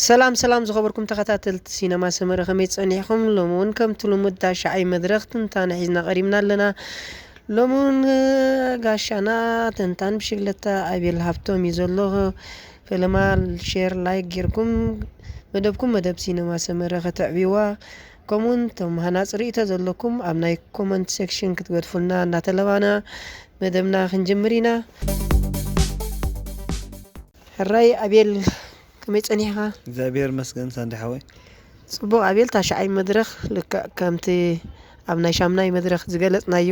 ሰላም ሰላም ዝኸበርኩም ተኸታተልቲ ሲነማ ሰመረ፣ ከመይ ጸኒሕኩም? ሎሚ እውን ከምቲ ልሙድ ታሽዓይ መድረኽ ትንታነ ሒዝና ቀሪብና ኣለና። ሎሚ እውን ጋሻና ተንታን ብሽግለታ ኣቤል ሃብቶም እዩ ዘሎ። ፈለማ ሼር፣ ላይክ ጌርኩም መደብኩም መደብ ሲነማ ሰመረ ከተዕብይዋ፣ ከምኡውን እቶም ሃናፂ ርእይቶ ዘለኩም ኣብ ናይ ኮመንት ሴክሽን ክትገድፉልና እናተለባና መደብና ክንጅምር ኢና። ሕራይ ኣቤል፣ ከመይ ጸኒሕኻ? እግዚኣብሔር ይመስገን ሳንዲ ሓወይ። ጽቡቕ ኣቤል፣ ታሽዓይ መድረኽ ልክዕ ከምቲ ኣብ ናይ ሻምናይ መድረኽ ዝገለጽናዮ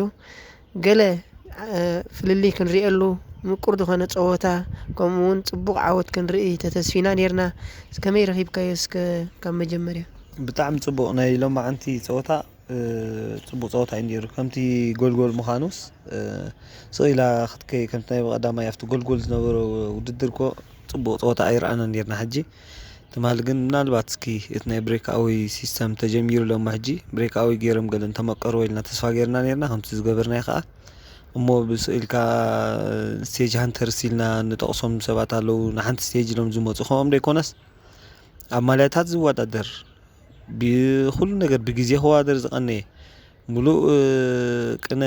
ገለ ፍልልይ ክንርእየሉ፣ ምቁር ዝኾነ ጸወታ፣ ከምኡ እውን ጽቡቕ ዓወት ክንርኢ ተተስፊና ኔርና። ከመይ ረኺብካዮ እስከ ካብ መጀመርያ? ብጣዕሚ ጽቡቕ ናይ ሎማዓንቲ ጸወታ። ጽቡቕ ጸወታ እዩ ነይሩ። ከምቲ ጎልጎል ምዃኑስ ስቕ ኢላ ክትከይ ከምቲ ናይ ብቐዳማይ ኣብቲ ጎልጎል ዝነበሮ ውድድር ኮ ጽቡቕ ጸወታ ኣይረኣናን ነርና። ሕጂ ትማሊ ግን ምናልባት እስኪ እቲ ናይ ብሬክ ኣወይ ሲስተም ተጀሚሩ ሎማ ሕጂ ብሬክ ኣወይ ገይሮም ገለ እንተመቀርዎ ኢልና ተስፋ ገይርና ነርና። ከምቲ ዝገበርናዮ ከኣ እሞ ብስቕ ኢልካ ስቴጅ ሃንተርስ ኢልና ንጠቕሶም ሰባት ኣለዉ። ንሓንቲ ስቴጅ ኢሎም ዝመጹ ከምኦም ደይኮነስ ኣብ ማልያታት ዝወዳደር ብኹሉ ነገር ብግዜ ክወዳደር ዝቐነየ ሙሉእ ቅነ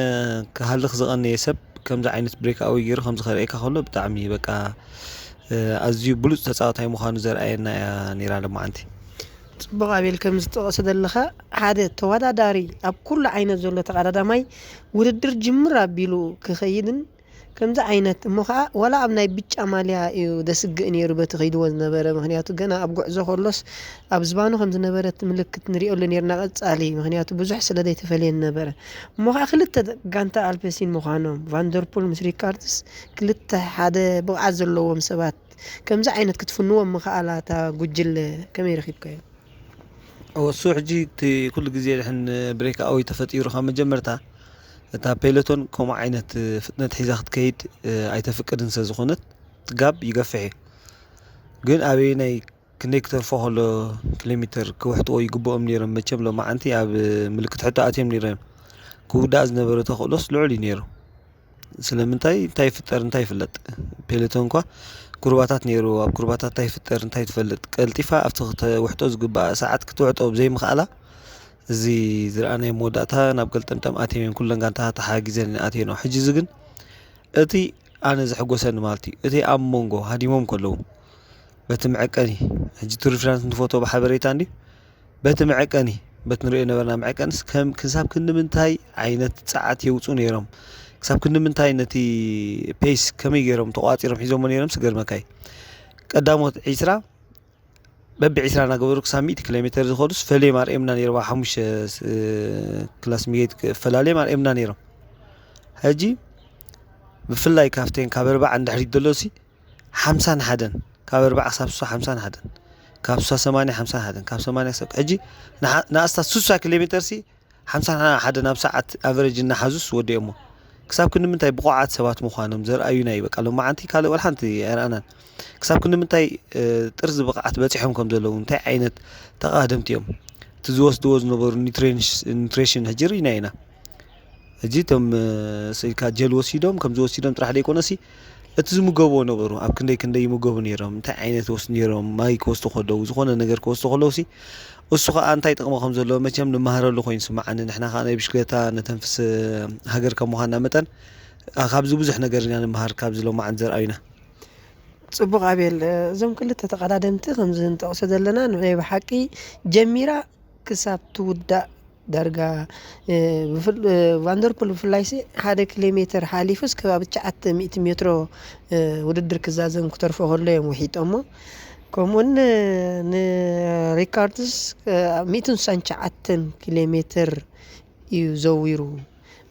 ክሃልኽ ዝቐነየ ሰብ ከምዚ ዓይነት ብሬክ ኣወይ ገይሩ ከምዚ ከርእየካ ከሎ ብጣዕሚ በቃ ኣዝዩ ብሉፅ ተፃዋታይ ምዃኑ ዘርኣየና እያ ነይራ ለማዓንቲ። ፅቡቕ ኣቤል፣ ከም ዝጠቐሰ ዘለኻ ሓደ ተወዳዳሪ ኣብ ኩሉ ዓይነት ዘሎ ተቐዳዳማይ ውድድር ጅምር ኣቢሉ ክኸይድን ከምዚ ዓይነት እሞ ኸዓ ዋላ ኣብ ናይ ብጫ ማልያ እዩ ደስግእ ነይሩ በቲ ከይድዎ ዝነበረ። ምኽንያቱ ገና ኣብ ጉዕዞ ከሎስ ኣብ ዝባኑ ከም ዝነበረ እቲ ምልክት ንሪኦሉ ነርና ቀጻሊ፣ ምኽንያቱ ብዙሕ ስለ ዘይተፈልየን ነበረ። እሞ ኸዓ ክልተ ጋንታ ኣልፔሲን ምዃኖም ቫንደርፑል ምስ ሪካርድስ ክልተ ሓደ ብቕዓት ዘለዎም ሰባት ከምዚ ዓይነት ክትፍንዎም ምኽኣላ እታ ጉጅለ ከመይ ረኺብካዮ? እወ፣ እሱ ሕጂ እቲ ኩሉ ግዜ ድሕን ብሬክ ኣወይ ተፈጢሩ ካብ መጀመርታ እታ ፔሎቶን ከምኡ ዓይነት ፍጥነት ሒዛ ክትከይድ ኣይተፍቅድን ስለ ዝኾነት ጋብ ይገፍሕ እዩ። ግን ኣበየናይ ክንደይ ክተርፎ ከሎ ኪሎ ሜትር ክውሕጥዎ ይግብኦም ነይሮም። መቸም ሎማዓንቲ ኣብ ምልክት ሕቶ ኣትዮም ነይሮም። ክውዳእ ዝነበረ ተኽእሎስ ልዑል እዩ ነይሩ። ስለምንታይ እንታይ ይፍጠር እንታይ ይፍለጥ። ፔሎቶን እኳ ኩርባታት ነይሩ። ኣብ ኩርባታት እንታይ ይፍጠር እንታይ ትፈልጥ። ቀልጢፋ ኣብቲ ክተውሕጦ ዝግባኣ ሰዓት ክትውሕጦ ብዘይምኽኣላ እዚ ዝረኣናዮ መወዳእታ ናብ ገልጠምጠም ኣትዮም እዮም። ኩለን ጋንታታት ተሓጊዘን ኣትየን። ሕጂ እዚ ግን እቲ ኣነ ዘሕጎሰኒ ማለት እዩ እቲ ኣብ መንጎ ሃዲሞም ከለዉ በቲ መዐቀኒ ሕጂ ቱር ደ ፍራንስ ንፈቶ ብሓበሬታ እንዲ በቲ መዐቀኒ በቲ ንሪኦ ነበርና መዐቀንስ ከም ክሳብ ክንዲ ምንታይ ዓይነት ጸዓት የውፁ ነይሮም ክሳብ ክንዲ ምንታይ ነቲ ፔስ ከመይ ገይሮም ተቋፂሮም ሒዞሞ ነይሮም ስገርመካይ ቀዳሞት ዒስራ በቢ ዒስራ እናገበሩ ክሳብ ሚእቲ ኪሎ ሜትር ዝኸዱስ ፈልዮም ኣርእየምና ነይሮም። ኣብ ሓሙሽተ ክላስ ሚጌት ፈላለዮም ኣርእየምና ነይሮም። ሕጂ ብፍላይ ካፍቴን ካብ ኣርባዓ ንድሕሪት ዘሎ ሲ ሓምሳን ሓደን ካብ ኣርባዓ ክሳብ ሱሳ ሓምሳን ሓደን ካብ ሱሳ ሰማንያ ሓምሳን ሓደን ካብ ሰማንያ ክሳብ ሕጂ ንኣስታት ሱሳ ኪሎ ሜትር ሲ ሓምሳን ሓደን ኣብ ሰዓት ኣቨረጅ እናሓዙስ ወዲኦሞ ክሳብ ክንዲ ምንታይ ብቑዓት ሰባት ምዃኖም ዘርኣዩና እዩ። በቃ ሎማዓንቲ ካልእ ወላ ሓንቲ ኣይረኣናን። ክሳብ ክንዲ ምንታይ ጥርዚ ብቕዓት በፂሖም ከም ዘለዉ እንታይ ዓይነት ተቓደምቲ እዮም እቲ ዝወስድዎ ዝነበሩ ኒትሬሽን ሕጂ ርኢና ኢና። ሕጂ እቶም ስኢልካ ጀል ወሲዶም ከምዚ ወሲዶም ጥራሕ ደይኮነሲ እቲ ዝምገብዎ ነበሩ ኣብ ክንደይ ክንደይ ይምገቡ ነይሮም እንታይ ዓይነት ወስዱ ነይሮም ማይ ክወስዱ ከለዉ ዝኾነ ነገር ክወስዱ ከለዉ ሲ እሱ ከዓ እንታይ ጥቕሚ ከም ዘለዎ መቸም ንመሃረሉ ኮይኑ ስምዓኒ ንሕና ከዓ ናይ ብሽክለታ ነተንፍስ ሃገር ከም ምዃንና መጠን ካብዚ ብዙሕ ነገር ኢና ንምሃር ካብዚ ሎማዓንቲ ዘርኣዩና። ጽቡቕ ኣቤል፣ እዞም ክልተ ተቐዳደምቲ ከምዚ ንጠቕሶ ዘለና ንዑ ብሓቂ ጀሚራ ክሳብ ትውዳእ ዳርጋ ቫንደርፑል ብፍላይሲ ሓደ ኪሎ ሜትር ሓሊፉስ ከባቢ ትሽዓተ ሚእቲ ሜትሮ ውድድር ክዛዘም ክተርፎ ከሎ እዮም ውሒጦሞ። ከምኡውን ንሪካርድስ ሚእትን ስሳን ትሽዓተን ኪሎ ሜትር እዩ ዘዊሩ።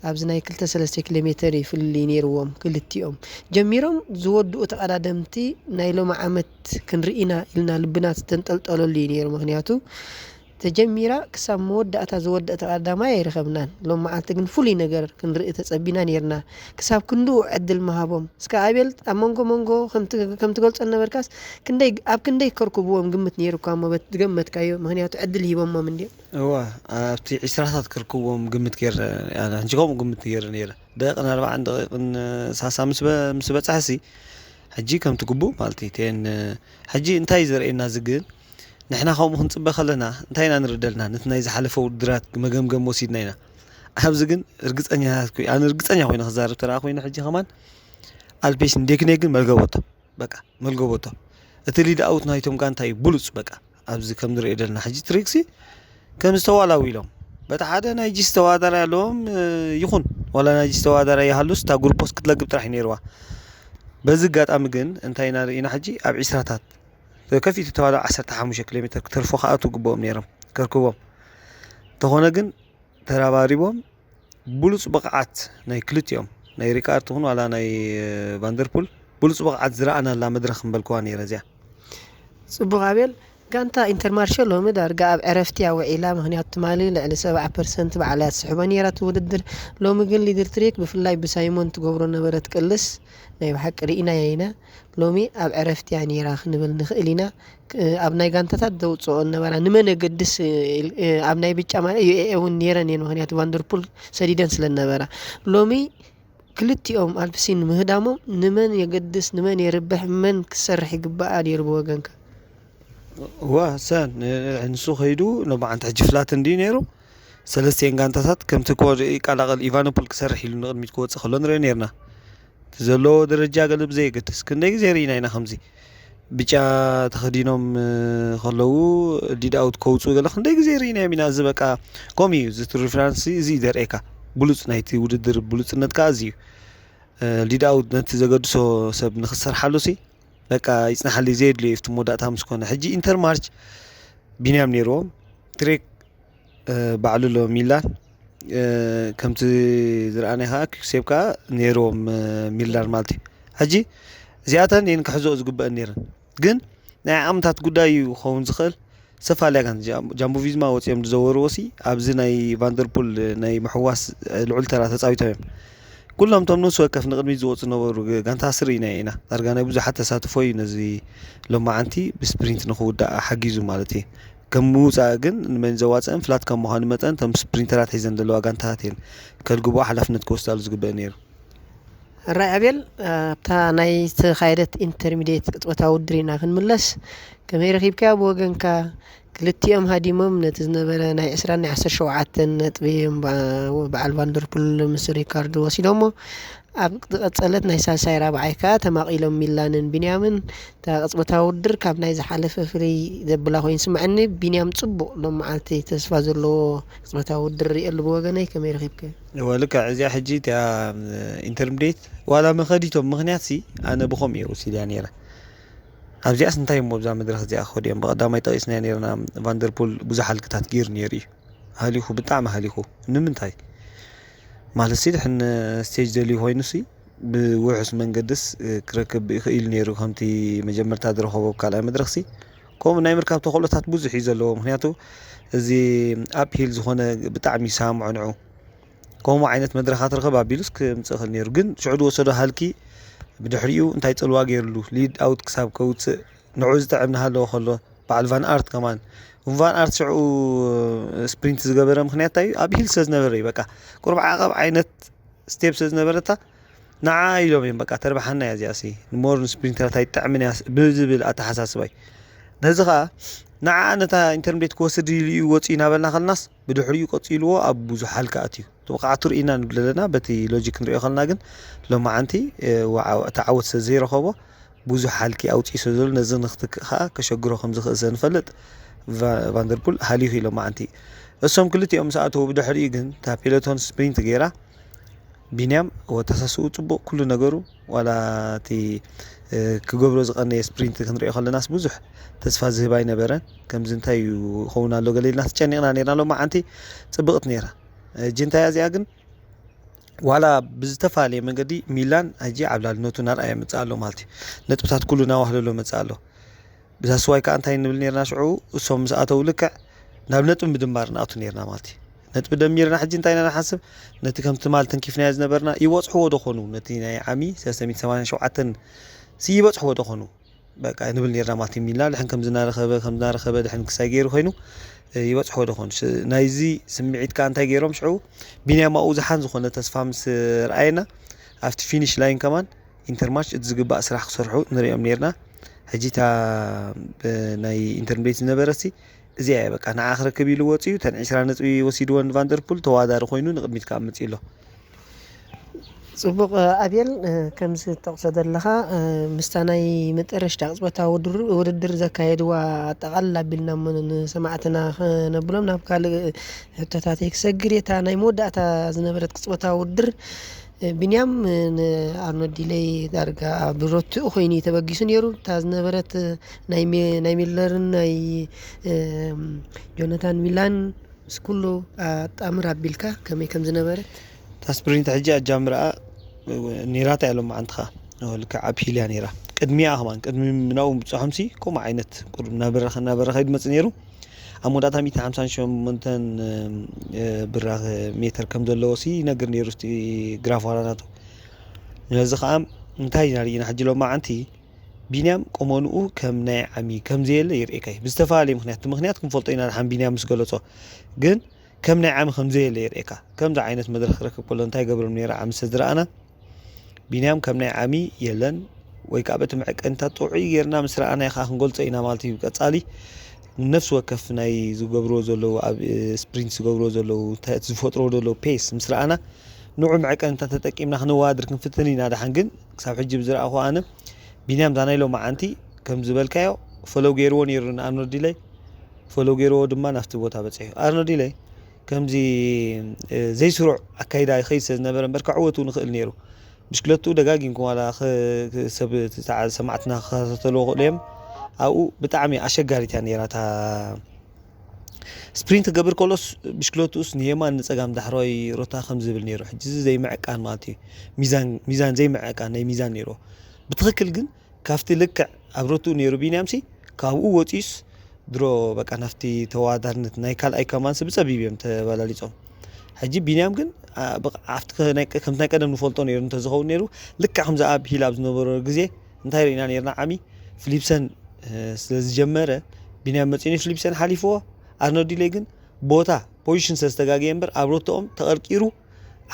ኣብዚ ናይ ክልተ ሰለስተ ኪሎ ሜተር እዩ ፍልልይ ነይርዎም ክልቲኦም። ጀሚሮም ዝወድኡ ተቐዳደምቲ ናይ ሎሚ ዓመት ክንርኢ ኢና ኢልና ልብና ዝተንጠልጠለሉ እዩ ነይሩ። ምኽንያቱ ተጀሚራ ክሳብ መወዳእታ ዝወደአ ተቐዳዳማይ ኣይረኸብናን። ሎም መዓልቲ ግን ፍሉይ ነገር ክንርኢ ተጸቢና ነይርና። ክሳብ ክንድኡ ዕድል ምሃቦም። እስከ ኣቤል ኣብ መንጎ መንጎ ከም ትገልጾ ነበርካስ ክንደይ ኣብ ክንደይ ከርክብዎም ግምት ነይሩካ እሞ በቲ ዝገመትካዮ ምኽንያቱ ዕድል ሂቦሞም እንድዮም። እወ ኣብቲ ዒስራታት ክርክብዎም ግምት ገይረ ኣነ ሕጂ ከምኡ ግምት ገይረ ነይረ ደቂቕን ኣርባዓን ደቂቕን ሳሳ ምስ በ- ምስ በጻሕሲ ሕጂ ከምቲ ግቡእ ማለት እዩ ቴን ሕጂ እንታይ እዩ ዘርእየና እዚ ግን ንሕና ከምኡ ክንጽበ ከለና እንታይ ኢና ንርኢ ዘለና? ነቲ ናይ ዝሓለፈ ውድድራት መገምገም ወሲድና ኢና። ኣብዚ ግን ርግጸኛታት ኣነ ርግጸኛ ኮይነ ክዛረብ ተረኣ ኮይነ ሕጂ ከማን ኣልፔሽ ንዴክኔ ግን መልገበቶ። በቃ መልገበቶ። እቲ ሊድ ኣውት ናይቶም ጋንታ እዩ ብሉጽ። በቃ ኣብዚ ከም ንሪኦ ዘለና ሕጂ ትሪክሲ ከም ዝተዋላው ኢሎም በቲ ሓደ ናይ ጂስ ተዋዳራይ ኣለዎም ይኹን ዋላ ናይ ጂስ ተዋዳራይ ይሃሉስ እታ ጉልፖስ ክትለግብ ጥራሕ ነይርዋ። በዚ ኣጋጣሚ ግን እንታይ ኢና ርኢና ሕጂ ኣብ ዒስራታት ከፊት ተዋላ ዓሰርተ ሓሙሽተ ኪሎ ሜትር ክተርፎ ክኣቱ ግብኦም ነይሮም ከርክቦም እንተኾነ ግን ተራባሪቦም ብሉጽ ብቕዓት ናይ ክልቲኦም ናይ ሪካርድ ትኹን ዋላ ናይ ቫንደርፑል ብሉጽ ብቕዓት ዝረኣናላ መድረኽ ምበልክዋ ነይረ እዚኣ። ጽቡቕ ኣቤል። ጋንታ ኢንተርማርሸ ሎሚ ዳርጋ ኣብ ዕረፍቲ እያ ውዒላ፣ ምኽንያቱ ትማሊ ልዕሊ ሰብዓ ፐርሰንት ባዕላ እያ ትስሕቦ ነይራ እቲ ውድድር። ሎሚ ግን ሊድር ትሬክ ብፍላይ ብሳይሞን ትገብሮ ነበረት ቅልስ ናይ ብሓቂ ርኢናያ ኢና። ሎሚ ኣብ ዕረፍቲ እያ ነይራ ክንብል ንኽእል ኢና። ኣብ ናይ ጋንታታት ዘውፅኦ ነበራ ንመን የገድስ ኣብ ናይ ብጫ ማለት ዩ ኤ እውን ነይረን እየን፣ ምክንያቱ ቫንደርፑል ሰዲደን ስለ ነበራ። ሎሚ ክልቲኦም ኣልፕሲን ምህዳሞም ንመን የገድስ ንመን የርብሕ መን ክሰርሕ ይግባኣ ነይሩ ብወገንካ? ዋ ሰን ንሱ ከይዱ ሎማዓንቲ ሕጂ ፍላት እንዲ ነይሩ። ሰለስቲኤን ጋንታታት ከምቲ ኮድ ይቀላቐል ኢቫኖፖል ክሰርሕ ኢሉ ንቕድሚት ክወፅእ ከሎ ንሪኦ ነርና። እቲ ዘለዎ ደረጃ ገለ ብዘየገድስ ክንደይ ግዜ ርኢና ኢና ከምዚ ብጫ ተኸዲኖም ከለዉ ሊድ ኣውት ከውፅኡ ገለ ክንደይ ግዜ ርኢናዮም ኢና። እዚ በቃ ከምኡ እዩ። እዚ ቱር ደ ፍራንስ እዚ እዩ ዘርእየካ ብሉፅ ናይቲ ውድድር ብሉፅነት ከዓ እዚ እዩ። ሊድ ኣውት ነቲ ዘገድሶ ሰብ ንክሰርሓሉ ሲ በቃ ይፅናሓለይ ዘየድልዮ እዩ እቲ መወዳእታ ምስ ኮነ። ሕጂ ኢንተርማርች ቢንያም ነይርዎም ትሬክ ባዕሉ ኣሎ ሚላን ከምቲ ዝረኣናይ ከዓ ኪክሴፕ ከዓ ነይርዎም ሚላን ማለት እዩ። ሕጂ እዚኣተን እየን ክሕዝኦ ዝግበአን ነይረን ግን ናይ ዓቕምታት ጉዳይ እዩ ክኸውን ዝኽእል። ዝተፈላለያ ጋንታ ጃምቦ ቪዝማ ወፂኦም ዝዘወርዎ ሲ ኣብዚ ናይ ቫንደርፑል ናይ ምሕዋስ ልዑል ተራ ተፃዊቶም እዮም። ኩሎም እቶም ንሱ ወከፍ ንቕድሚት ዝወፁ ነበሩ ጋንታ ስርኢና ኢና። ዳርጋ ናይ ብዙሓት ተሳትፎ እዩ ነዚ ሎማዓንቲ ብስፕሪንት ንክውዳእ ሓጊዙ ማለት እዩ። ከም ምውፃእ ግን ንመን ዘዋፅእን ፍላት ከም ምዃኑ መጠን እቶም ስፕሪንተራት ሒዘን ዘለዋ ጋንታታት እየን ከልግብኦ ሓላፍነት ክወስዳሉ ዝግበእ ነይሩ። ራይ ኣቤል ኣብታ ናይ ዝተኻየደት ኢንተርሚዲየት ቅጽበታዊ ውድድር ኢና ክንምለስ። ከመይ ረኺብካያ ብወገንካ? ክልቲኦም ሃዲሞም ነቲ ዝነበረ ናይ ዕስራን ናይ ዓሰርተ ሸውዓተን ነጥቢ እዮም በ- በዓል ቫንደርፑል ምስ ሪካርድ ወሲዶሞ። ኣብ ዝቐጸለት ናይ ሳልሳይ ራብዓይ ከኣ ተማቒሎም ሚላንን ቢንያምን። እታ ቅጽበታዊ ውድድር ካብ ናይ ዝሓለፈ ፍልይ ዘብላ ኮይኑ ይስምዓኒ። ቢንያም ጽቡቕ ሎም መዓልቲ ተስፋ ዘለዎ ቅጽበታዊ ውድድር ርእየሉ ብወገነይ። ከመይ ረኺብካዮ? እወ ልክዕ እዚኣ ሕጂ እቲኣ ኢንተርምዴት ዋላ መኸዲቶም ምኽንያት ሲ ኣነ ብኸም እየ ወሲድያ ነይረ። ኣብዚኣስ እንታይ እሞ ኣብዛ መድረኽ እዚኣ ክኸዱ እዮም ብቐዳማይ ጠቒስናዮ ነይርና። ቫንደርፑል ብዙሕ ሃልክታት ገይሩ ነይሩ እዩ። ሃሊኹ ብጣዕሚ ሃሊኹ። ንምንታይ ማለት ሲ ድሕን ስቴጅ ደልዩ ኮይኑ ሲ ብውሑስ መንገድስ ክረክብ ይኽእል ነይሩ። ከምቲ መጀመርታ ዝረኸቦ ኣብ ካልኣይ መድረኽ ሲ ከምኡ ናይ ምርካብ ተኽእሎታት ብዙሕ እዩ ዘለዎ። ምክንያቱ እዚ ኣፕሂል ዝኾነ ብጣዕሚ ይሰማምዖ ንዑ ከምኡ ዓይነት መድረኻት ርኸብ ኣቢሉስ ክምፅእ ይኽእል ነይሩ። ግን ሽዑ ዝወሰዶ ሃልኪ ብድሕሪኡ እንታይ ፅልዋ ገይሩሉ ሊድ ኣውት ክሳብ ከውፅእ ንዑ ዝጥዕም እናሃለወ ከሎ በዓል ቫን ኣርት ከማን ቫን ኣርት ሽዑ ስፕሪንት ዝገበረ ምክንያት እንታይ እዩ? ኣብ ሂል ስለ ዝነበረ እዩ። በቃ ቁሩብ ዓቐብ ዓይነት ስቴፕ ስለ ዝነበረታ ንዓ ኢሎም እዮም በቃ ተርባሓና እያ እዚኣ ሲ ንሞር ንስፕሪንተራት ኣይትጠዕምን እያ ብዝብል ኣተሓሳስባ እዩ። ነዚ ከዓ ንዓ ነታ ኢንተርምዴት ክወስድ ኢሉ እዩ ወፂኡ እናበልና ከለናስ ብድሕሪኡ ቀፂልዎ ኣብ ብዙሕ ሃልካ ኣትዩ እቲ ብቕዓቱ ርኢና ንብል ኣለና። በቲ ሎጂክ ክንሪኦ ከለና ግን ሎማዓንቲ እቲ ዓወት ስለ ዘይረኸቦ ብዙሕ ሃልኪ ኣውፂኡ ስለ ዘሎ ነዚ ንክትክእ ከዓ ከሸግሮ ከም ዝኽእል ስለ ንፈልጥ ቫንደርፑል ሃሊኹ ኢሎም መዓንቲ እሶም ክልቲኦም ምስ ኣተዉ ብድሕሪኡ ግን እታ ፔሎቶን ስፕሪንት ገይራ ቢንያም ወተሳስኡ ፅቡቕ ኩሉ ነገሩ ዋላ እቲ ክገብሮ ዝቐነየ ስፕሪንት ክንሪኦ ከለናስ ብዙሕ ተስፋ ዝህብ ኣይነበረን። ከምዚ እንታይ እዩ ኸውን ኣሎ ገለ ኢልና ተጨኒቕና ነርና። ሎማዓንቲ ፅብቕት ነይራ። ጅንታያ እዚኣ ግን ዋላ ብዝተፈላለየ መንገዲ ሚላን ሕጂ ዓብላልነቱ ናርኣየ መፅእ ኣሎ ማለት እዩ። ነጥብታት ኩሉ ናዋህለሎ መፅእ ኣሎ። ብዛስዋይ ከዓ እንታይ ንብል ነርና ሽዑ እሶም ምስ ኣተው ልክዕ ናብ ነጥቢ ምድማር ንኣቱ ነርና ማለት እዩ። ነጥቢ ደሚርና ሕጂ እንታይ ኢና ንሓስብ? ነቲ ከም ትማል ተንኪፍናዮ ዝነበርና ይበፅሕዎ ዶ ኾኑ? ነቲ ናይ ዓሚ ሰለስተ ሚእቲ ሰማንያን ሸውዓተን ሲ ይበፅሕዎ ዶ ኾኑ? በቃ ንብል ነርና ማለት እዩ። ሚላን ድሕን ከም ዝናረኸበ ከም ዝናረኸበ ድሕን ክሳይ ገይሩ ኮይኑ ይበፅሕዎ ዶ ኾኑ? ናይዚ ስምዒት ከዓ እንታይ ገይሮም ሽዑ ቢንያም ኣብኡ ዝሓን ዝኾነ ተስፋ ምስ ረኣየና ኣብቲ ፊኒሽ ላይን ከማን ኢንተርማርች እቲ ዝግባእ ስራሕ ክሰርሑ ንሪኦም ነርና። ሕጂ እታ ናይ ኢንተር ሚላን ዝነበረሲ እዚኣ እያ። በቃ ንዓ ክረክብ ኢሉ ወፂኡ፣ ተን ዕስራ ነጥቢ ወሲድወን ቫንደርፑል፣ ተዋዳሪ ኮይኑ ንቕድሚት ክኣምፅ ኣሎ። ጽቡቕ። ኣቤል፣ ከምዚ ትጠቕሶ ዘለኻ ምስታ ናይ መጠረሽታ ቅጽበታዊ ውድድር ዘካየድዋ ኣጠቓልላ ኣቢልና እሞ ንሰማዕትና ክነብሎም ናብ ካልእ ሕቶታተይ ክሰግር እየ። እታ ናይ መወዳእታ ዝነበረት ቅጽበታዊ ውድድር ቢንያም ንኣርኖልድ ዲለይ ዳርጋ ብረትኡ ኮይኑ እዩ ተበጊሱ ነይሩ። እታ ዝነበረት ናይ ሚለርን ናይ ጆነታን ሚላን ምስ ኩሉ ኣጣምር ኣቢልካ ከመይ ከም ዝነበረት? እታ ስፕሪንት ሕጂ ኣጃምርኣ ኔራታ እያ ሎማዓንቲ ኸዓ ልክዕ ኣብ ሂል እያ ኔራ። ቅድሚኣ ከማን ቅድሚ ናብኡ ምብፅሖምሲ ከምኡ ዓይነት ቁሩብ እናበረኸ እናበረኸ እዩ ዝመፅእ ነይሩ። ኣብ መወዳእታ ሚእትን ሓምሳን ሸሞንተን ብራኽ ሜተር ከም ዘለዎ ሲ ይነግር ነይሩ እቲ ግራፍ ዋላ ናቱ። ነዚ ኸዓ እንታይ ኢና ርኢና ሕጂ ሎማዓንቲ ቢንያም ቆመንኡ ከም ናይ ዓሚ ከም ዘየለ ይርእየካ እዩ። ብዝተፈላለየ ምክንያት እቲ ምክንያት ክንፈልጦ ኢና ድሓን ቢንያም ምስ ገለጾ ግን ከም ናይ ዓሚ ከም ዘየለ ይርእየካ። ከምዚ ዓይነት መድረክ ክረክብ ከሎ እንታይ ገብሮም ነይረ ዓሚ ሰ ዝረኣና ቢንያም ከም ናይ ዓሚ የለን ወይ ከዓ በቲ መዐቀንታት ጥዑይ ጌርና ምስ ረኣናዮ ከዓ ክንገልጾ ኢና ማለት እዩ። ቀጻሊ ነፍሲ ወከፍ ናይ ዝገብርዎ ዘለዉ ኣብ ስፕሪንት ዝገብርዎ ዘለዉ እቲ ዝፈጥርዎ ዘለዉ ፔስ ምስ ረኣና ንዑ መዐቀንታት ተጠቂምና ክንወዳደር ክንፍትን ኢና። ደሓን ግን ክሳብ ሕጂ ብዝረኣኹ ኣነ ቢንያም እዛ ናይ ሎማዓንቲ ከም ዝበልካዮ ፈለው ገይርዎ ነይሩ ንኣርኖልድ ዲለይ ፈለው ገይርዎ ድማ ናብቲ ቦታ በፂሑ ኣርኖልድ ዲለይ ከምዚ ዘይስሩዕ ኣካይዳ ይኸይድ ስለ ዝነበረ እምበር ከዕወቱ ንኽእል ነይሩ። ብሽክለትኡ ደጋጊምኩም ዋላ ሰማዕትና ክከታተልዎ ክእሉ እዮም። ኣብኡ ብጣዕሚ ኣሸጋሪት እያ ነይራ እታ ስፕሪንት ክገብር ከሎስ ብሽክለትኡስ ንየማን ንፀጋም ዳሕራይ ሮታ ከም ዝብል ነይሩ። ሕጂ እዚ ዘይምዕቃን ማለት እዩ። ሚዛን ሚዛን ዘይምዕቃን ናይ ሚዛን ነይርዎ። ብትኽክል ግን ካብቲ ልክዕ ኣብ ሮትኡ ነይሩ ቢንያምሲ ካብኡ ወፂኡስ ድሮ በቃ ናፍቲ ተወዳዳርነት ናይ ካልኣይ ከማንስ ብፀቢብ እዮም ተበላሊፆም። ሕጂ ቢንያም ግን ኣብቲ ከምቲ ናይ ቀደም ንፈልጦ ነይሩ እንተዝኸውን ነይሩ ልክዕ ከምዚ ኣብ ሂል ኣብ ዝነበሮ ግዜ እንታይ ርኢና ነይርና ዓሚ ፍሊፕሰን ስለዝጀመረ ቢንያም መፂኡ ፊሊፕሰን ሓሊፍዎ። ኣርኖልድ ዲለይ ግን ቦታ ፖዚሽን ስለዝተጋገየ እምበር ኣብ ሮቶኦም ተቐርቂሩ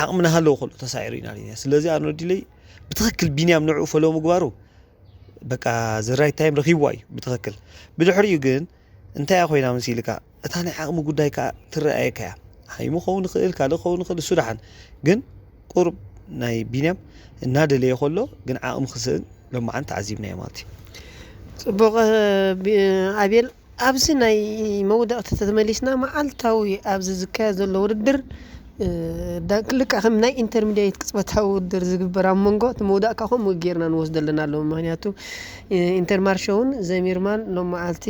ዓቕሚ ናሃለዎ ከሎ ተሳዒሩ ኢና ርኢና። ስለዚ ኣርኖልድ ዲለይ ብትኽክል ቢንያም ንዕኡ ፈሎ ምግባሩ በቃ ዘራይት ታይም ረኺብዋ እዩ ብትኽክል። ብድሕሪኡ ግን እንታይ እያ ኮይና መሲልካ እታ ናይ ዓቕሚ ጉዳይ ከዓ ትረኣየካ እያ። ሃይሙ ክኸውን ይኽእል ካልእ ክኸውን ይኽእል እሱ ደሓን ግን ቁሩብ ናይ ቢንያም እናደለየ ከሎ ግን ዓቕሚ ክስእን ሎማዓንቲ ተዓዚብናዮ ማለት እዩ። ጽቡቕ ኣቤል፣ ኣብዚ ናይ መውደቕቲ ተመሊስና መዓልታዊ ኣብዚ ዝካየድ ዘሎ ውድድር ልካ ከም ናይ ኢንተርሚዲየት ቅጽበታዊ ውድድር ዝግበር ኣብ መንጎ እቲ መውዳእካ ከምኡ ጌርና ንወስዶ ኣለና ኣለዉ። ምክንያቱ ኢንተርማርሸ እውን ዘሚርማን ሎም መዓልቲ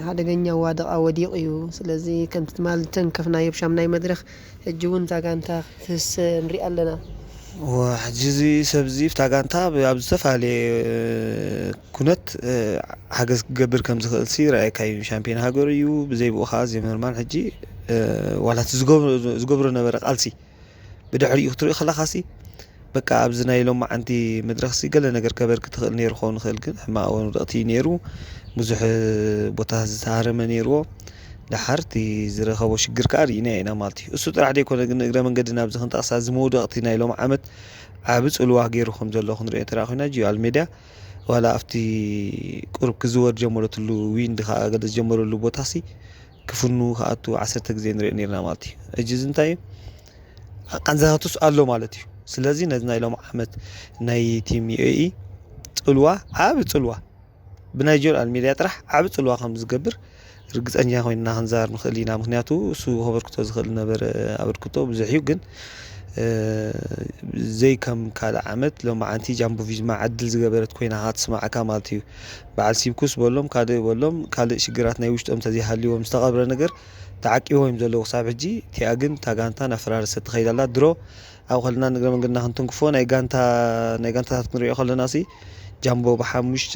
ሓደገኛ ዋደቓ ወዲቕ እዩ። ስለዚ ከምቲ ትማል ተንከፍናዮ ብሻምናይ መድረኽ ሕጂ እውን እዛ ጋንታ ክትህሰ ንሪኣ ኣለና። ሕጂ እዚ ሰብ እዚ ብታ ጋንታ ኣብ ዝተፈላለየ ኩነት ሓገዝ ክገብር ከም ዝኽእል ሲ ረኣየካ እዩ። ሻምፒዮን ሃገር እዩ። ብዘይ ብኡ ከዓ ዜመርማን ሕጂ ዋላ እቲ ዝገብሮ ነበረ ቃልሲ ብድሕሪኡ ክትሪኦ ከለኻ ሲ በቃ ኣብዚ ናይ ሎማዓንቲ መድረኽ ሲ ገለ ነገር ከበርክት ይኽእል ነይሩ ክኸውን ይኽእል ግን ሕማቕ ወንውደቕቲ እዩ ነይሩ። ብዙሕ ቦታ ዝተሃረመ ነይርዎ። ደሓር እቲ ዝረኸቦ ሽግር ከዓ ርኢና ኢና ማለት እዩ። እሱ ጥራሕ ዘይኮነ ግን እግረ መንገድና ኣብዚ ክንጠቕሳ እዚ መውደቕቲ ናይ ሎም ዓመት ዓቢ ጽልዋ ገይሩ ከም ዘሎ ክንሪኦ ተረኺብና ጂ ኣልሜድያ ዋላ ኣብቲ ቁሩብ ክዝወር ጀመረትሉ ዊንድ ከዓ ገለ ዝጀመረሉ ቦታ ሲ ክፍኑ ክኣቱ ዓሰርተ ግዜ ንሪኦ ነርና ማለት እዩ። እጂ እዚ እንታይ እዩ? ቃንዛታቱስ ኣሎ ማለት እዩ። ስለዚ ነዚ ናይ ሎም ዓመት ናይ ቲም ዩኤኢ ጽልዋ ዓቢ ጽልዋ ብናይ ጆል ኣልሜድያ ጥራሕ ዓቢ ጽልዋ ከም ዝገብር ርግጸኛ ኮይንና ክንዛረብ ንኽእል ኢና። ምክንያቱ እሱ ከበርክቶ ዝኽእል ነበረ ኣበርክቶ ብዙሕ እዩ ግን ዘይ ከም ካልእ ዓመት ሎማዓንቲ ጃምቦ ቪዝማ ዕድል ዝገበረት ኮይና ክትስማዓካ ማለት እዩ። በዓል ሲብኩስ በሎም ካልእ በሎም ካልእ ሽግራት ናይ ውሽጦም ተዘይሃልዎም ዝተቐብረ ነገር ተዓቂቦም እዮም ዘለዉ ክሳብ ሕጂ። እቲኣ ግን እታ ጋንታ እናፈራረሰት ትኸይድ ኣላ። ድሮ ኣብ ከለና ንእግረ መንገድና ክንትንክፎ ናይ ጋንታ ናይ ጋንታታት ክንሪኦ ከለና ሲ ጃምቦ ብሓሙሽተ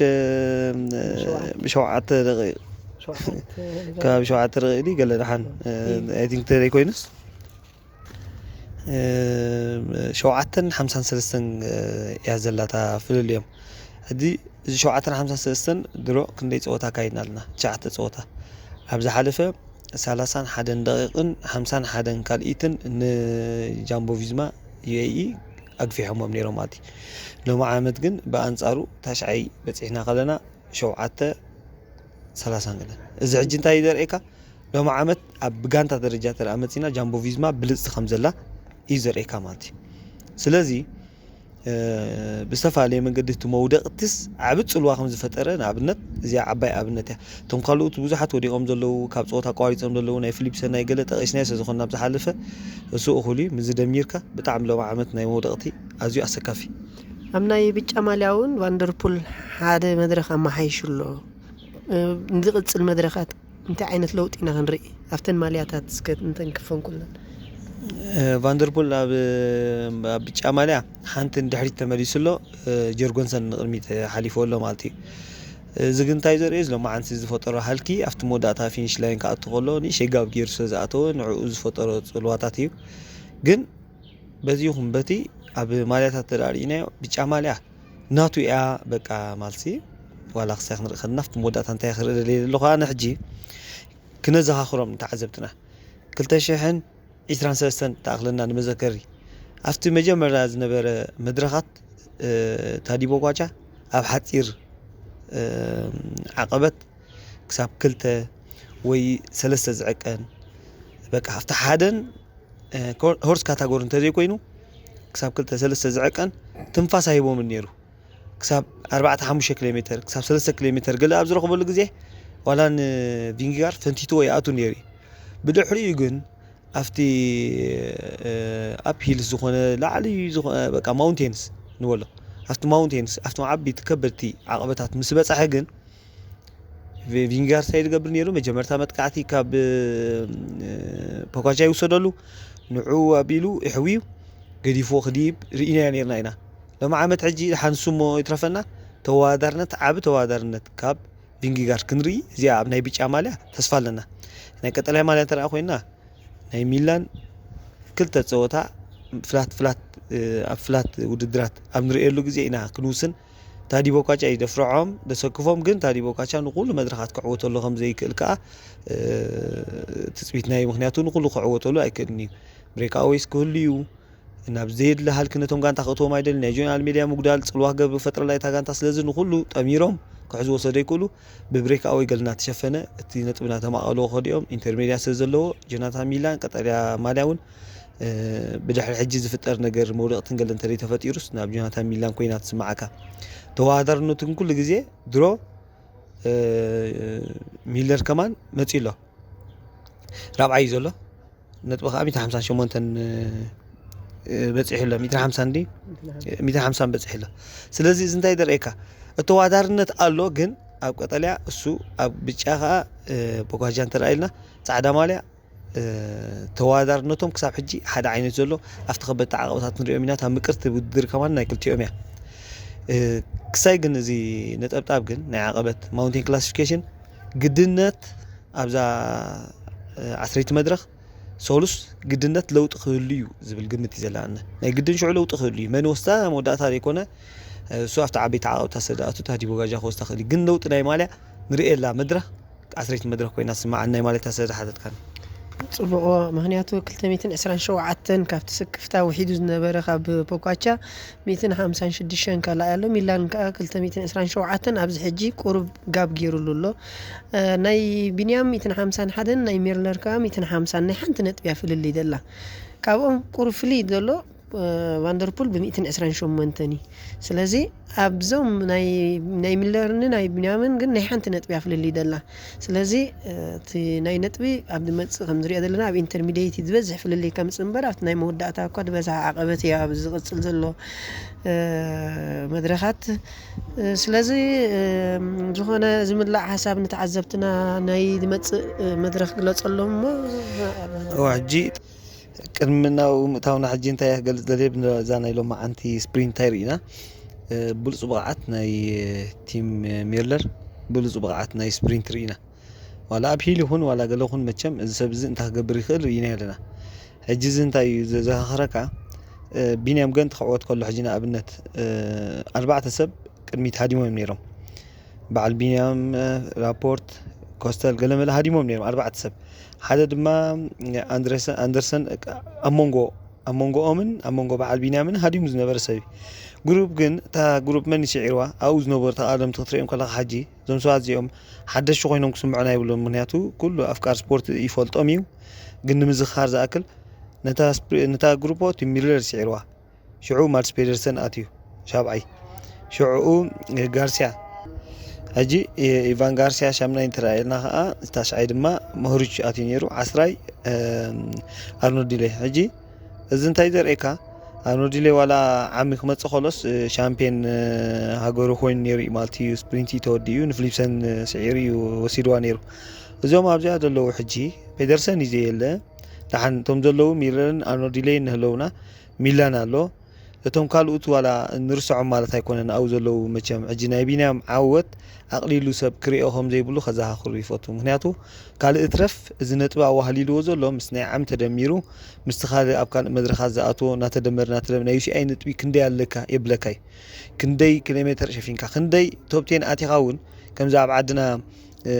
ብሸውዓተ ደቂቕ ከባቢ ሸውዓተ ደቂቕ ገለ ደሓን ኣይቲንክ ተለይ ኮይኑስ ሸውዓተን ሓምሳን ሰለስተን እያ ዘላታ ፍልልዮም። ሕዚ እዚ ሸውዓተን ሓምሳን ሰለስተን ድሮ ክንደይ ፀወታ ኣካይድና ኣለና? ትሽዓተ ፀወታ ኣብ ዝሓለፈ ሰላሳን ሓደን ደቂቕን ሓምሳን ሓደን ካልኢትን ንጃምቦ ቪዝማ ዩኤኢ ኣግፊሖሞም ነይሮም ማለት እዩ። ሎሚ ዓመት ግን ብኣንፃሩ ታሽዓይ በፂሕና ከለና ሸውዓተ ሰላሳ ገለን። እዚ ሕጂ እንታይ እዩ ዘርእየካ? ሎሚ ዓመት ኣብ ብጋንታ ደረጃ ተረኣ መፂና ጃምቦ ቪዝማ ብልፅቲ ከም ዘላ እዩ ዘርእየካ ማለት እዩ። ስለዚ ብዝተፈላለየ መንገዲ እቲ መውደቕትስ ዓብ ፅልዋ ከም ዝፈጠረ ንኣብነት እዚኣ ዓባይ ኣብነት እያ። እቶም ካልኦት ብዙሓት ወዲቖም ዘለዉ፣ ካብ ፀወታ ኣቋሪፆም ዘለዉ፣ ናይ ፊሊፕሰን ናይ ገለ ጠቒስናዮ ስለ ዝኾንና ኣብ ዝሓለፈ፣ እሱ እኹል እዩ። ምዚ ደሚርካ ብጣዕሚ ሎሚ ዓመት ናይ መውደቕቲ ኣዝዩ ኣሰካፊ። ኣብ ናይ ብጫ ማልያ እውን ቫንደርፑል ሓደ መድረክ ኣመሓይሹ ኣሎ። ንዝቕፅል መድረካት እንታይ ዓይነት ለውጢ ኢና ክንርኢ ኣብተን ማልያታት እስከ እንተንክፈን ኩለን? ቫንደርፑል ኣብ ኣብ ብጫ ማልያ ሓንቲ ንድሕሪት ተመሊሱ ኣሎ። ጀርጎንሰን ንቕድሚት ሓሊፉ ኣሎ ማለት እዩ። እዚ ግን እንታይ ዘርእዩ ሎማዓንቲ ዝፈጠሮ ሃልኪ ኣብቲ መወዳእታ ፊኒሽ ላይን ክኣቱ ከሎ ንእሽተይ ጋብ ገይሩ ስለ ዝኣተወ ንዕኡ ዝፈጠሮ ፅልዋታት እዩ። ግን በዚ ይኹን በቲ ኣብ ማልያታት ተዳርኢናዮ ብጫ ማልያ ናቱ እያ በቃ ማልሲ ዋላ ክሳይ ክንርኢ ከለና ኣብቲ መወዳእታ እንታይ ክርኢ ደልየ ዘለኹ ኣነ ሕጂ ክነዘኻኽሮም ንተዓዘብትና ክልተ ሽሕን ዕስራን ሰለስተን ተኣኽለና ንመዘከሪ ኣብቲ መጀመርያ ዝነበረ መድረኻት ታዲቦ ኳቻ ኣብ ሓፂር ዓቐበት ክሳብ ክልተ ወይ ሰለስተ ዝዕቀን በቃ ኣብቲ ሓደን ሆርስ ካታጎሪ እንተዘይኮይኑ ክሳብ ክልተ ሰለስተ ዝዕቀን ትንፋስ ኣይቦምን ነይሩ። ክሳብ ኣርባዕተ ሓሙሽተ ኪሎ ሜተር ክሳብ ሰለስተ ኪሎ ሜተር ገለ ኣብ ዝረኽበሉ ግዜ ዋላ ንቪንጊጋር ፈንቲትዎ ይኣቱ ነይሩ እዩ። ብድሕሪኡ ግን ኣብቲ ኣፕ ሂልስ ዝኾነ ላዕሊ ዝኾነ በቃ ማውንቴንስ ንበሎ ኣብቲ ማውንቴንስ ኣብቶም ዓበይቲ ከበድቲ ዓቐበታት ምስ በፃሐ ግን ቪንጋር እንታይ ዝገብር ነይሩ መጀመርታ መጥቃዕቲ ካብ ፖኳቻ ይውሰደሉ ንዑ ኣቢሉ ይሕውዩ ገዲፍዎ ክድይብ ርኢናዮ ነርና ኢና። ሎም ዓመት ሕጂ ሓንሱ እሞ ይትረፈና ተወዳዳርነት ዓብ ተወዳዳርነት ካብ ቪንጊጋር ክንርኢ እዚኣ ኣብ ናይ ብጫ ማልያ ተስፋ ኣለና። ናይ ቀጠልያ ማልያ እንተረኣ ኮይና ናይ ሚላን ክልተ ፀወታ ፍላት ፍላት ኣብ ፍላት ውድድራት ኣብ ንርእየሉ ግዜ ኢና ክንውስን። ታዲ ቦኳቻ እዩ ደፍርዖም ደሰክፎም፣ ግን ታዲ ቦኳቻ ንኩሉ መድረኻት ክዕወተሉ ከም ዘይክእል ከዓ ትፅቢትና እዩ። ምክንያቱ ንኩሉ ክዕወተሉ ኣይክእልን እዩ። ብሬክ ኣዌይስ ክህሉ እዩ። ናብ ዘየድሊ ሃልኪ ነቶም ጋንታ ክእትዎም ኣይደልን። ናይ ጆን ኣልሜድያ ምጉዳል ፅልዋ ክገብር ፈጥረላ እታ ጋንታ። ስለዚ ንኩሉ ጠሚሮም ክሕዝዎ ሰደይክእሉ ብብሬክ ኣወይ ገለ እናተሸፈነ እቲ ነጥቢ እናተማቐልዎ ከዲኦም ኢንተርሜድያ ስለ ዘለዎ ጆናታን ሚላን ቀጠልያ ማልያ እውን ብድሕሪ ሕጂ ዝፍጠር ነገር መውደቕትን ገለ እንተዘይ ተፈጢሩስ ናብ ጆናታን ሚላን ኮይና ትስማዓካ። ተወዳዳርነቱ ግን ኩሉ ግዜ ድሮ ሚለር ከማን መፂኡ ኣሎ። ራብዓይ እዩ ዘሎ። ነጥቢ ከዓ ሚእቲ ሓምሳን ሸሞንተን በፂሑ ኣሎ። ሚእቲ ሓምሳን ድዩ? ሚእቲ ሓምሳን በፂሑ ኣሎ። ስለዚ እዚ እንታይ ደርእየካ? እተወዳዳርነት ኣሎ፣ ግን ኣብ ቀጠልያ እሱ ኣብ ብጫ ከዓ ቦኳጃ እንተረኣ ኢልና ፃዕዳ ማልያ ተወዳዳርነቶም ክሳብ ሕጂ ሓደ ዓይነት ዘሎ ኣብቲ ከበድቲ ዓቐበታት ንሪኦም ኢና። እታ ምቅርቲ ውድድር ከማን ናይ ክልቲኦም እያ። ክሳይ ግን እዚ ነጠብጣብ ግን ናይ ዓቐበት ማውንቴን ክላሲፊኬሽን ግድነት ኣብዛ ዓስረይቲ መድረኽ ሰሉስ ግድነት ለውጢ ክህሉ እዩ ዝብል ግምት እዩ ዘለኣነ። ናይ ግድን ሽዑ ለውጢ ክህሉ እዩ። መን ወስታ መወዳእታ ዘይኮነ እሱ ኣብቲ ዓበይቲ ዓቐብታ ሰደኣቱ ታዲ ቦጋጃ ክወስታ ክእል እዩ። ግን ለውጢ ናይ ማልያ ንርእየላ መድረኽ ዓስረይቲ መድረኽ ኮይና ስማዓን ናይ ማልያ ሰደ ሓተትካን። ፅቡቕ። ምክንያቱ ክልተ ሚእትን ዕስራን ሸውዓተን ካብቲ ስክፍታ ውሒዱ ዝነበረ ካብ ፖኳቻ ሚእትን ሓምሳን ሽዱሽተን ካልኣይ ኣሎ። ሚላን ከዓ ክልተ ሚእትን ዕስራን ሸውዓተን ኣብዚ ሕጂ ቁሩብ ጋብ ገይሩሉ ኣሎ። ናይ ቢንያም ሚእትን ሓምሳን ሓደን ናይ ሜርለር ከዓ ሚእትን ሓምሳን ናይ ሓንቲ ነጥቢ እያ ፍልልይ ደላ። ካብኦም ቁሩብ ፍልይ ዘሎ ቫንደርፑል ብሚእትን ዕስራን ሸሞንተን እዩ። ስለዚ ኣብዞም ናይ ሚለርን ናይ ቢንያምን ግን ናይ ሓንቲ ነጥቢ እያ ፍልልይ ደላ። ስለዚ እቲ ናይ ነጥቢ ኣብ ዝመፅእ ከም ዝሪኦ ዘለና ኣብ ኢንተርሚዲየት ዝበዝሕ ፍልልይ ከምፅእ እምበር ኣብቲ ናይ መወዳእታ እኳ ዝበዝሕ ዓቐበት እያ ኣብ ዝቕፅል ዘሎ መድረኻት። ስለዚ ዝኾነ ዝምላእ ሓሳብ ንተዓዘብትና ናይ ዝመፅእ መድረኽ ግለፀሎም እሞ ሕጂ ቅድሚ ናብኡ ምእታውና ሕጂ እንታይ እያ ክገልፅ ደልየ ብዛ ናይ ሎማዓንቲ ስፕሪንት እንታይ ርኢና? ብሉፅ ብቕዓት ናይ ቲም ሜርለር ብሉፅ ብቕዓት ናይ ስፕሪንት ርኢና። ዋላ ኣብ ሂል ይኹን ዋላ ገለ ይኹን መቸም እዚ ሰብ እዚ እንታይ ክገብር ይኽእል ርኢና ኣለና። ሕጂ እዚ እንታይ እዩ ዘዘኻኽረካ? ቢንያም ገንት ክዕወት ከሎ ሕጂ ንኣብነት ኣርባዕተ ሰብ ቅድሚት ሃዲሞም እዮም ነይሮም። በዓል ቢንያም ላፖርት ኮስተል ገለመለ ሃዲሞም ነይሮም ኣርባዕተ ሰብ። ሓደ ድማ ኣንደርሰን ኣብ መንጎ ኣብ መንጎኦምን ኣብ መንጎ በዓል ቢንያምን ሃዲሙ ዝነበረ ሰብ እዩ። ግሩፕ ግን፣ እታ ግሩፕ መን ይስዒርዋ? ኣብኡ ዝነበሩ ተቓደምቲ ክትሪኦም ከለኻ፣ ሕጂ እዞም ሰባት እዚኦም ሓደሽቲ ኮይኖም ክስምዑና ይብሎም። ምክንያቱ ኩሉ ኣፍቃር ስፖርት ይፈልጦም እዩ። ግን ንምዝኻር ዝኣክል፣ ነታ ስፕ-፣ ነታ ግሩፖ እቲ ሚለር ይስዒርዋ። ሽዑ ማድስ ፔደርሰን ኣትዩ፣ ሻብዓይ። ሽዑኡ ጋርሲያ፣ ሕጂ ኢቫን ጋርሲያ ሻምናይ እንተረኣየልና ከዓ፣ ታሽዓይ ድማ ሞህሪች ኣትዩ ነይሩ፣ ዓስራይ ኣርኖልድ ዲሌ። ሕጂ እዚ እንታይ ዘርእየካ? ኣርኖልድ ዲሌ ዋላ ዓሚ ክመፅእ ከሎስ ሻምፒዮን ሃገሩ ኮይኑ ነይሩ እዩ ማለት እዩ። ስፕሪንት እዩ ተወዲኡ፣ ንፍሊፕሰን ስዒሩ እዩ ወሲድዋ ነይሩ። እዞም ኣብዚኣ ዘለዉ ሕጂ ፔደርሰን እዩ ዘየለ። ደሓን እቶም ዘለዉ ሚለርን ኣርኖልድ ዲሌን ንህለውና፣ ሚላን ኣሎ። እቶም ካልኡት ዋላ ንርስዖም ማለት ኣይኮነን፣ ኣብኡ ዘለዉ መቸም። ሕጂ ናይ ቢንያም ዓወት ኣቕሊሉ ሰብ ክሪኦ ከም ዘይብሉ ከዘኻኽሩ ይፈቱ። ምክንያቱ ካልእ እትረፍ፣ እዚ ነጥቢ ኣዋህሊልዎ ዘሎ ምስ ናይ ዓም ተደሚሩ፣ ምስቲ ካልእ ኣብ ካልእ መድረኻት ዝኣትዎ እናተደመረ እናተደመረ ናይ ዩ ሲ ኣይ ነጥቢ ክንደይ ኣለካ የብለካ እዩ። ክንደይ ኪሎ ሜተር ሸፊንካ፣ ክንደይ ቶፕ ቴን ኣቲኻ እውን፣ ከምዚ ኣብ ዓድና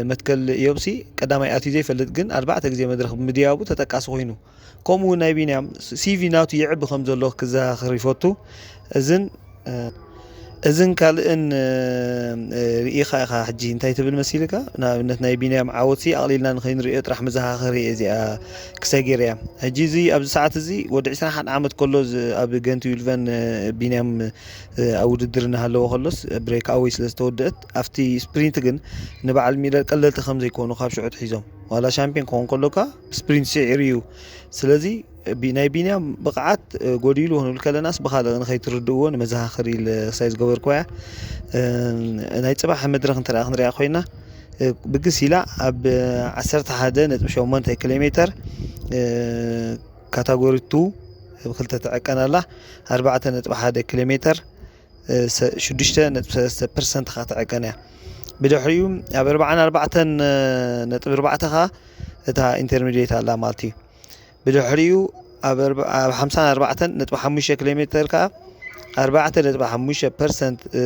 መትከል ኢዮብሲ ቀዳማይ ኣትዩ ዘይፈልጥ ግን ኣርባዕተ ግዜ መድረኽ ብምድያቡ ተጠቃሲ ኮይኑ። ከምኡ እውን ናይ ቢንያም ሲ ቪ ናቱ ይዕቢ ከም ዘሎ ክዘኻኸር ይፈቱ። እዝን እዝን ካልእን ርኢኻ ኢኻ። ሕጂ እንታይ ትብል መሲልካ? ንኣብነት ናይ ቢንያም ዓወትሲ ኣቕሊልና ንኸይንርእዮ ጥራሕ መዘኻኸሪ እየ እዚኣ ክሰጊር እያ። ሕጂ እዚ ኣብዚ ሰዓት እዚ ወዲ ዕስራን ሓደን ዓመት ከሎ ዝ-፣ ኣብ ገንት ዊልቨን ቢንያም ኣብ ውድድር እናሃለወ ከሎስ ብሬክ ኣወይ ስለ ዝተወደአት፣ ኣብቲ ስፕሪንት ግን ንበዓል ሚለር ቀለልቲ ከም ዘይኮኑ ካብ ሽዑ ትሒዞም፣ ዋላ ሻምፒዮን ክኸውን ከሎካ ስፕሪንት ስዒሩ እዩ። ስለዚ ቢ-፣ ናይ ቢንያም ብቕዓት ጎዲሉ ክንብል ከለናስ ብኻልእ ንኸይትርድእዎ ንመዘኻኸሪ ኢለ ክሳይ ዝገበርኩዋ እያ። ናይ ጽባሕ መድረኽ እንተ ደኣ ክንሪኣ ኮይና፣ ብግስ ኢላ ኣብ ዓሰርተ ሓደ ነጥቢ ሸሞንተ ኪሎ ሜተር ካታጎሪ ቱ ብክልተ ትዕቀን ኣላ። ኣርባዕተ ነጥቢ ሓደ ኪሎ ሜተር፣ እ፣ ሰ-፣ ሽዱሽተ ነጥቢ ሰለስተ ፐርሰንት ከኣ ትዕቀን እያ። ብድሕሪኡ ኣብ ኣርባዓን ኣርባዕተን ነጥቢ ኣርባዕተ ከኣ እታ ኢንተርሚዲየት ኣላ ማለት እዩ። ብድሕሪኡ ኣብ ኣርባ-፣ ኣብ ሓምሳን ኣርባዕተን ነጥቢ ሓሙሽተ ኪሎ ሜተር ከኣ ኣርባዕተ ነጥቢ ሓሙሽተ ፐርሰንት፣ እ፣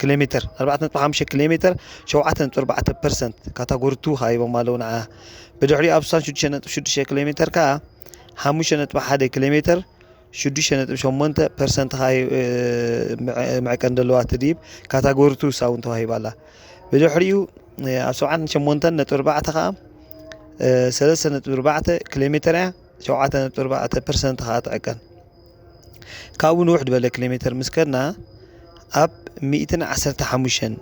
ኪሎ ሜተር፣ ኣርባዕተ ነጥቢ ሓሙሽተ ኪሎ ሜተር፣ ሸውዓተ ነጥቢ ኣርባዕተ ፐርሰንት ካታጎሪ ቱ ከኣ ሂቦም ኣለዉ ንዓ። ብድሕሪኡ ኣብ ስሳን ሽዱሽተ ነጥቢ ሽዱሽተ ኪሎ ሜተር ከኣ ሓሙሽተ ነጥቢ ሓደ ኪሎ ሜተር፣ ሽዱሽተ ነጥቢ ሸሞንተ ፐርሰንት ከኣ፣ እ፣ ምዕ-፣ መዕቀን ዘለዋ ትድይብ ካታጎሪ ቱ ሳውን ተዋሂባ ኣላ። ብድሕሪኡ፣ እ፣ ኣብ ሰብዓን ሸሞንተን ነጥቢ ኣርባዕተ ከኣ፣ እ፣ ሰለስተ ነጥቢ ኣርባዕተ ኪሎ ሜተር እያ፣ ሸውዓተ ነጥቢ ኣርባዕተ ፐርሰንት ከኣ ትዕቀን። ካብኡ ንውሕ ዝበለ ኪሎ ሜተር ምስ ከድና፣ ኣብ ሚእትን ዓሰርተ ሓሙሽተን፣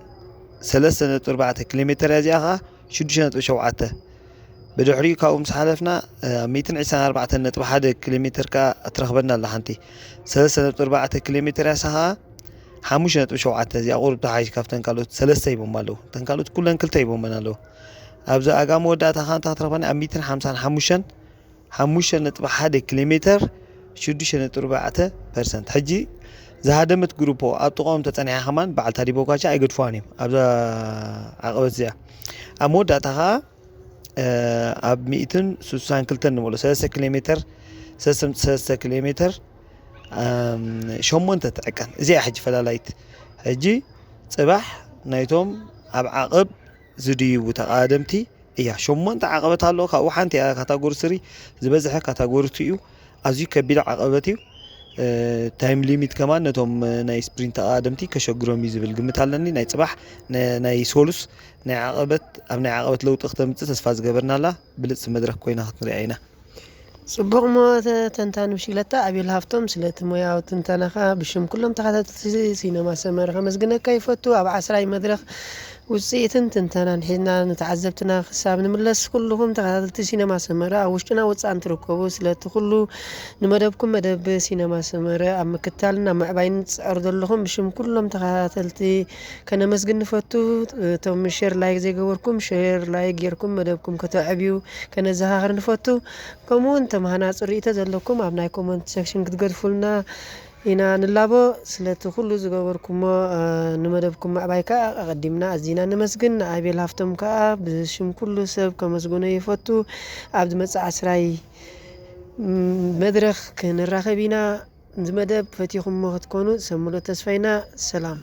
ሰለስተ ነጥቢ ኣርባዕተ ኪሎ ሜተር እያ፣ እዚኣ ከኣ ሽዱሽተ ነጥቢ ሸውዓተ። ብድሕሪኡ ካብኡ ምስ ሓለፍና፣ እ፣ ኣብ ሚእትን ዕስራን ኣርባዕተን ነጥቢ ሓደ ኪሎ ሜተር ከኣ ትረኽበና ኣላ ሓንቲ። ሰለስተ ነጥቢ ኣርባዕተ ኪሎ ሜተር እያ፣ እሳ ከኣ ሓሙሽተ ነጥቢ ሸውዓተ፣ እዚኣ ቁሩብ ትሓይሽ ካብተን ካልኦት ሰለስተ ሂቦም ኣለዉ። እተን ካልኦት ኩለን ክልተ ሂቦመን ኣለዉ። ኣብዚ ኣጋ መወዳእታ ከኣ እንታይ ክትረኽበና? ኣብ ሚእትን ሓምሳን ሓሙሽተን ሓሙሽተ ነጥቢ ሓደ ኪሎ ሜተር፣ ሽዱሽተ ነጥቢ ኣርባዕተ ፐርሰንት። ሕጂ ዝሃደመት ግሩፖ ኣብ ጥቕኦም ተጸኒሓ ከማን በዓል ታዲ ቦጋቻ ኣይገድፍዋን እዮም ኣብዛ ዓቐበት እዚኣ። ኣብ መወዳእታ ከኣ፣ እ፣ ኣብ ሚእትን ስሳን ክልተን ንበሎ፣ ሰለስተ ኪሎ ሜተር፣ ሰለስተ ነጥቢ ሰለስተ ኪሎ ሜተር፣ እም፣ ሸሞንተ ትዕቀን። እዚኣ ሕጂ ፈላላይት። ሕጂ ጽባሕ ናይቶም ኣብ ዓቐብ ዝድይቡ ተቓደምቲ እያ። ሸሞንተ ዓቐበት ኣሎ፣ ካብኡ ሓንቲ እያ ካታጎሪ ስሪ፣ ዝበዝሐ ካታጎሪ ቱ እዩ። ኣዝዩ ከቢድ ዓቐበት እዩ። እ፣ ታይም ሊሚት ከማን ነቶም ናይ ስፕሪንት ተቓደምቲ ከሸግሮም እዩ ዝብል ግምት ኣለኒ። ናይ ጽባሕ፣ ነ-፣ ናይ ሶሉስ ናይ ዓቐበት፣ ኣብ ናይ ዓቐበት ለውጢ ክተምጽእ ተስፋ ዝገበርናላ ብልጽቲ መድረኽ ኮይና ክትንሪኣ ኢና። ጽቡቕ እሞ ተ-፣ ተንታኒ ብሽክለታ ኣቤል ሃፍቶም፣ ስለቲ ሞያዊ ትንተናኻ ብሽም ኩሎም ተኸታተልቲ ሲነማ ሰመረ ከመስግነካ ይፈቱ። ኣብ ዓስራይ መድረኽ ውጽኢትን ትንተናን ሒዝና ንተዓዘብትና ክሳብ ንምለስ፣ ኩልኹም ተኸታተልቲ ሲነማ ሰመረ ኣብ ውሽጥና ወጻእን ትርከቡ፣ ስለቲ ኩሉ ንመደብኩም መደብ ሲነማ ሰመረ ኣብ ምክታልን ኣብ ምዕባይን ትጽዕሩ ዘለኹም ብሽም ኩሎም ተኸታተልቲ ከነመስግን ንፈቱ። እቶም ሼር ላይክ ዘይገበርኩም ሼር ላይክ ጌርኩም መደብኩም ከተዕብዩ ከነዘኻኽር ንፈቱ። ከምኡ እውን ተመሃናጺ ርእይቶ ዘለኩም ኣብ ናይ ኮመንት ሴክሽን ክትገድፉልና ኢና ንላቦ። ስለቲ ኩሉ ዝገበርኩሞ፣ እ፣ ንመደብኩም ምዕባይ ከኣ ኣቐዲምና ኣዚና ነመስግን። ንኣቤል ሃፍቶም ከኣ ብሽም ኩሉ ሰብ ከመስግኖ ይፈቱ። ኣብ ዝመጽእ ዓስራይ፣ ም፣ መድረኽ ክንራኸብ ኢና። እዚ መደብ ፈቲኹሞ ክትኮኑ ሰምሎ ተስፋይና። ሰላም።